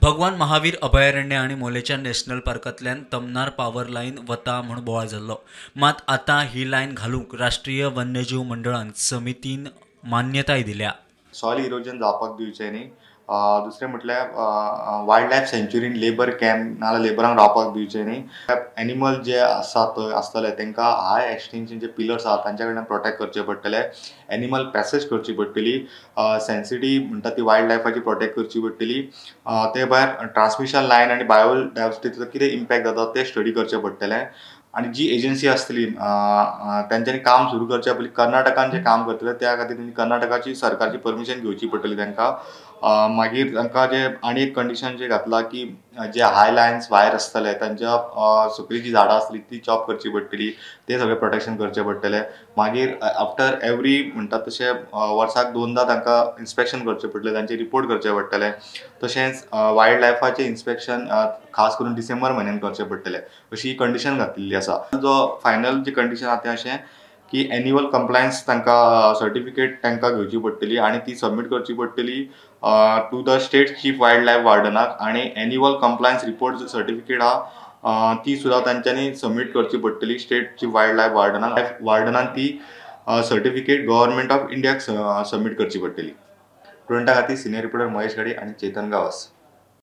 भगवान महावीर अभयारण्य आनी मोलेच्या national पार्कांतल्यान Tamnar power line वता म्हूण बोवाळ जाल्लो. मात आतां ही लायन घालूंक राष्ट्रीय वन्यजीव मंडळान समितीन मान्यताय दिल्या. सॉयल इरोजन जावपाक दिवचें न्ही. दुसरें म्हटल्यार वायल्ड लायफ सँच्युरीन लेबर कॅम्प नाजाल्यार लेबरांक रावपाक दिवचें न्ही. एनिमल जे आसा थंय आसतले तांकां हाय एक्सटेंशन जे पिलर्स आसा तांच्या कडल्यान प्रोटेक्ट करचे पडटले. एनिमल पॅसेज करची पडटली. सेन्सिटीव म्हणटा ती वायल्ड लायफाची प्रोटेक्ट करची पडटली. ते भायर ट्रान्समिशन लायन आनी बायोडायवर्सिटीचो कितें इम्पॅक्ट जाता तें स्टडी करचें पडटलें. आनी जी एजन्सी आसतली तांच्यांनी काम सुरू करच्या पयलीं कर्नाटकान जें काम करतले त्या खातीर तेंची कर्नाटकाची सरकारची परमिशन घेवची पडटली तांकां. मागीर तांकां जे आनी एक कंडिशन जें घातलां की जे हाय लायन्स वायर आसतले तांच्या सकयल जी झाडां आसतली ती चॉप करची पडटली, ते सगळें प्रोटेक्शन करचें पडटलें. मागीर आफ्टर एवरी म्हणटात तशें वर्साक 2दा तांकां इन्स्पेक्शन करचें पडटलें, तांचे रिपोर्ट करचे पडटले. तशेंच वायल्ड लायफाचें इन्स्पेक्शन खास करून डिसेंबर म्हयन्यान करचें पडटलें, अशी ही कंडिशन घातलेली आसा. जो फायनल जी कंडिशन आसा तें अशें की एन्युअल कंप्लायन्स तांकां सर्टिफिकेट तांकां घेवची पडटली आनी ती सबमीट करची पडटली to the state chief wild life वार्डनाक. आनी एन्युअल कंप्लायन्स रिपोर्ट सर्टिफिकेट आहा ती सुद्दां तांच्यांनी सबमीट करची पडटली स्टेट चीफ वायल्ड लायफ वार्डनाक. वार्डनान ती सर्टिफिकेट गव्हर्मेंट ऑफ इंडियाक सबमीट करची पडटली. स्टुडंटा खातीर सिनियर रिपोर्टर महेश घाडी आनी चेतन गांवस.